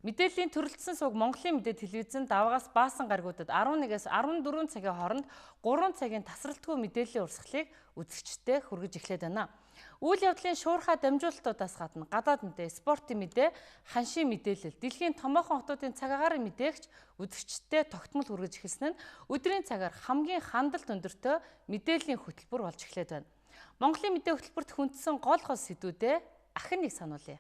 Мэдээллийн төрөлдсөн сувг Монголын мэдээ телевизэн Даваагаас Баасан гаригуудад 11-ээс 14 цагийн хооронд 3 цагийн тасралтгүй мэдээллийн урсгалыг үзэгчдэд хүргэж эхлээд байна. Үйл явдлын шуурхай дамжуулалтуудаас гадна гадаад мэдээ, спортын мэдээ, ханшийн мэдээлэл, дэлхийн томоохон хотуудын цаг агаарын мэдээгч үзэгчдэд тогтмол хүргэж эхэлсэн нь өдрийн цагаар хамгийн хандалт өндөртэй мэдээллийн хөтөлбөр болж эхлээд байна. Монголын мэдээ хөтөлбөрт хүндсэн гол гол сэдвүүдээ ахин нэг сануулъя.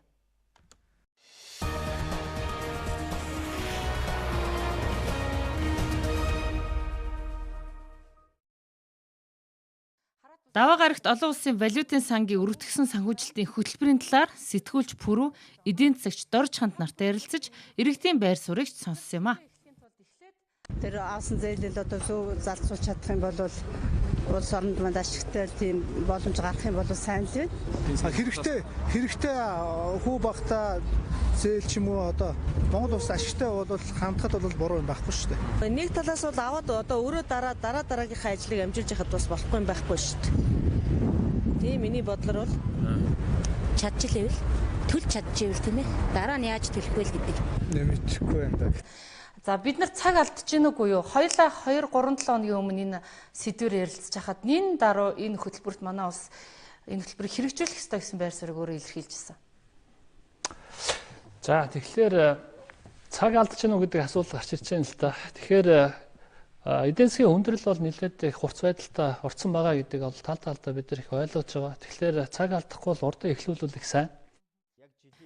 Даваа гарагт олон улсын валютын сангийн өргөтгсөн санхүүжилтийн хөтөлбөрийн талаар сэтгүүлч Пүрүү, эдийн засагч Дорж ханд нартай ярилцаж, иргэдийн байр суурийг сонссон юм а. Тэр авсан зээлэл одоо зөв залцуулж чадах юм бол улс оронд манд ашигтай тийм боломж гарах юм бол сайн л байна. Хэрэгтэй хүү багтаа зээл ч юм уу одоо Монгол улс ашигтай бол хандхад бол буруу юм байхгүй шүү дээ. Нэг талаас бол аваад одоо өөрөө дараа дараагийнхаа ажлыг амжилж яхад бас болохгүй юм байхгүй шүү дээ. Тийм миний бодлоор бол чадчихлээвэл төлж чадчихвэл тийм ээ. Дараа нь яаж төлөх вэ гэдэг. Нэмэхгүй байна да. За бид нар цаг алдаж гин үгүй юу? Хоёулаа 2 3 7 хоногийн өмнө энэ сэдвээр ярилцж хахад нин даруй энэ хөтөлбөрт манай улс энэ хөтөлбөрийг хэрэгжүүлэх ёстой гэсэн байр суурийг өөрөө илэрхийлжсэн. За тэгэхээр цаг алдаж гин үү гэдэг асуулт гарч ирж байна л да. Тэгэхээр эдийн засгийн хүндрэл бол нэлээд их хурц байдалтай орцсон байгаа гэдэг бол тал талдаа бид нар их ойлгож байгаа. Тэгэхээр цаг алдахгүй бол урдаа эхлүүлвэл их сайн.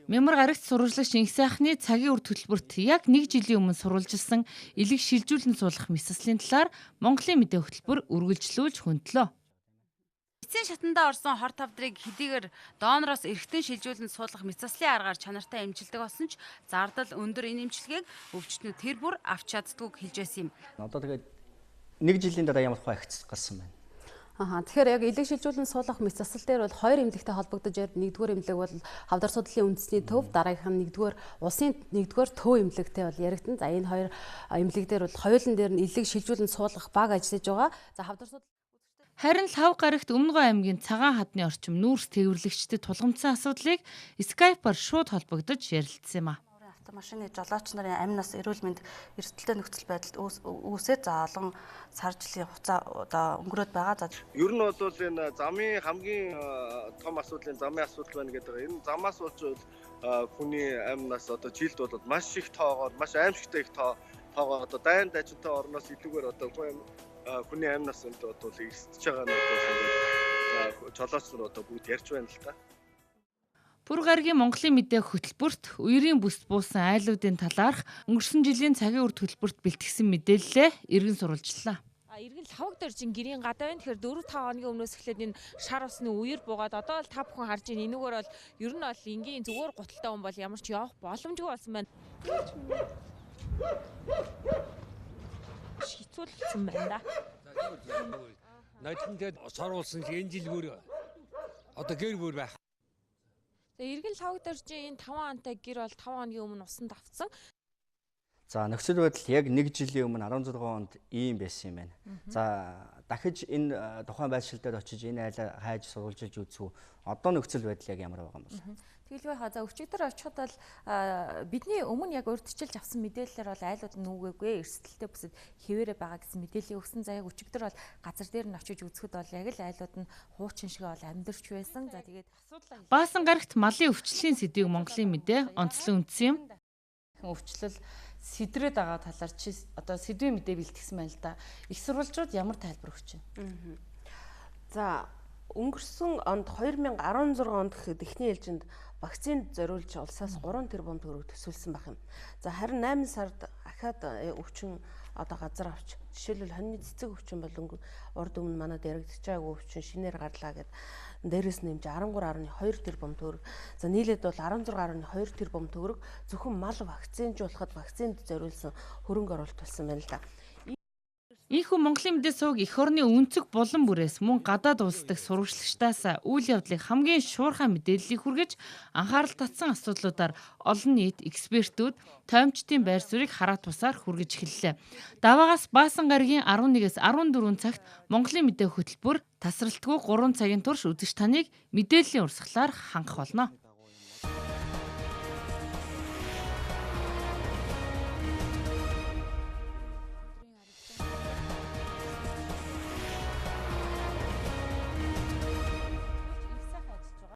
Мямар гарагт сурвалжлагч Инх сайхны цагийн үр төлбөрт яг нэг жилийн өмнө сурвалжилсан элэг шилжүүлэн суулгах мэс заслын талаар Монголын мэдээ хөтөлбөр үргэлжлүүлж хөндлөө. Эцсийн шатандаа орсон хор тавдрыг хэдийгээр донороос эргэтэн шилжүүлэн суулгах мэс заслын аргаар чанартай эмчилдэг болсон ч зардал өндөр энэ эмчилгээг өвчтнүүд тэр бүр авч чаддгүйг хэлж байсан юм. Одоо тэгээд нэг жилийн дараа ямар тухай ихц гарсан байна. Аха, тэгэхээр яг элэг шилжүүлэн суулгах мэс засал дээр бол хоёр эмнэлэгтэй холбогдож ярь. Нэгдүгээр эмнэлэг бол хавдар судлалын үндэсний төв, дараагийнх нь нэгдүгээр улсын нэгдүгээр төв эмнэлэгтэй бол яригдана. За энэ хоёр эмнэлэг дээр бол хоёулан дээр нь элэг шилжүүлэн суулгах баг ажиллаж байгаа. За хавдар судлал Харин Лхав гарагт Өмнөгов аймгийн Цагаан хадны орчим нүүрс тээвэрлэгчдэд тулгамдсан асуудлыг Skype-аар шууд холбогдож ярилцсан юм а. Автомашины жолооч нарын амь нас эрүүл мэнд эрсдэлтэй нөхцөл байдалд үүсээд за олон сар жилийн хугацаа одоо өнгөрөөд байгаа. За ер нь бол энэ замын хамгийн том асуудал энэ замын асуудал байна гэдэг. Энэ замаас болж хүний амь нас одоо жилд бол маш их тоогоор маш аимшигтай их тоогоор одоо дайн дажинтай орноос илүүгээр одоо хүний амь нас энд одоо эрсдэж байгаа нь одоо жолооч нар одоо бүгд ярьж байна л та. Пүр гарагийн Монголын мэдээ хөтөлбөрт үерийн бүст буусан айлуудын талаарх өнгөрсөн жилийн цагийн үр төлбөрт бэлтгэсэн мэдээллээ эргэн сурвалжлаа. Иргэн лхавг доржин гэрийн гадаа байна. Тэгэхээр 4 5 хоногийн өмнөөс эхлээд энэ шар усны үер буугаад одоо л та бүхэн харж байна. Энүүгээр бол ер нь бол энгийн зүгээр гуталтай хүн бол ямар ч явах боломжгүй болсон байна. Хэцүүлсэн байна да. Нодон тэгээд соруулсан шиг энэ жил бүр одоо гэр бүр байх. Тэгээ иргэн лхавг доржин энэ 5 антай гэр бол 5 хоногийн өмнө усанд автсан. За нөхцөл байдал яг нэг жилийн өмнө 16 онд ийм байсан юм байна. За дахиж энэ тухайн байршил дээр очиж энэ айлаа хайж сурвалжилж үзв. Одоо нөхцөл байдал яг ямар байгаа юм бол? Тэгэлгүй хаа. За өчигдөр очиход бол бидний өмнө яг урьдчилж авсан мэдээллээр бол айлууд нь нүгээгүй эрсдэлтэй бүсэд хэвээрээ байгаа гэсэн мэдээллийг өгсөн. За яг өчигдөр бол газар дээр нь очиж үзэхэд бол яг л айлууд нь хуучин шиг бол амьдарч байсан. За тэгээд Баасан гарагт малын өвчлөлийн сэдвийг Монголын мэдээ онцлон үндсэн юм. Өвчлөл сэдрээд байгаа талаар чи одоо сэдвийн мэдээ бэлтгэсэн байна л да. Их сурвалжууд ямар тайлбар өгч байна? За өнгөрсөн онд 2016 онд гэхэд эхний ээлжинд вакцинд зориулж улсаас 3 тэрбум төгрөг төсөөлсөн байх юм. За харин 8 сард ахаад өвчин одоо газар авч жишээлбэл хоньны цэцэг өвчин бол урд өмнө манад яригдчихаагүй өвчин шинээр гарлаа гэд дээрээс нэмж 13.2 тэрбум төгрөг. За нийлээд бол 16.2 тэрбум төгрөг зөвхөн мал вакцинжуулахад вакцинд зориулсан хөрөнгө оруулалт болсон байна л да. Ийхүү Монголын мэдээ сувг эх орны өнцөг булан бүрээс мөн гадаад улс дахь сурвалжлагчдаас үйл явдлыг хамгийн шуурхай мэдээллийг хүргэж анхаарал татсан асуудлуудаар олон нийт экспертүүд тоймчдын байр суурийг хараат тусаар хүргэж эхэллээ. Даваагаас Баасан гарагийн 11-ээс 14 цагт Монголын мэдээ хөтөлбөр тасралтгүй 3 цагийн турш үзэгч таныг мэдээллийн урсгалаар хангах болно.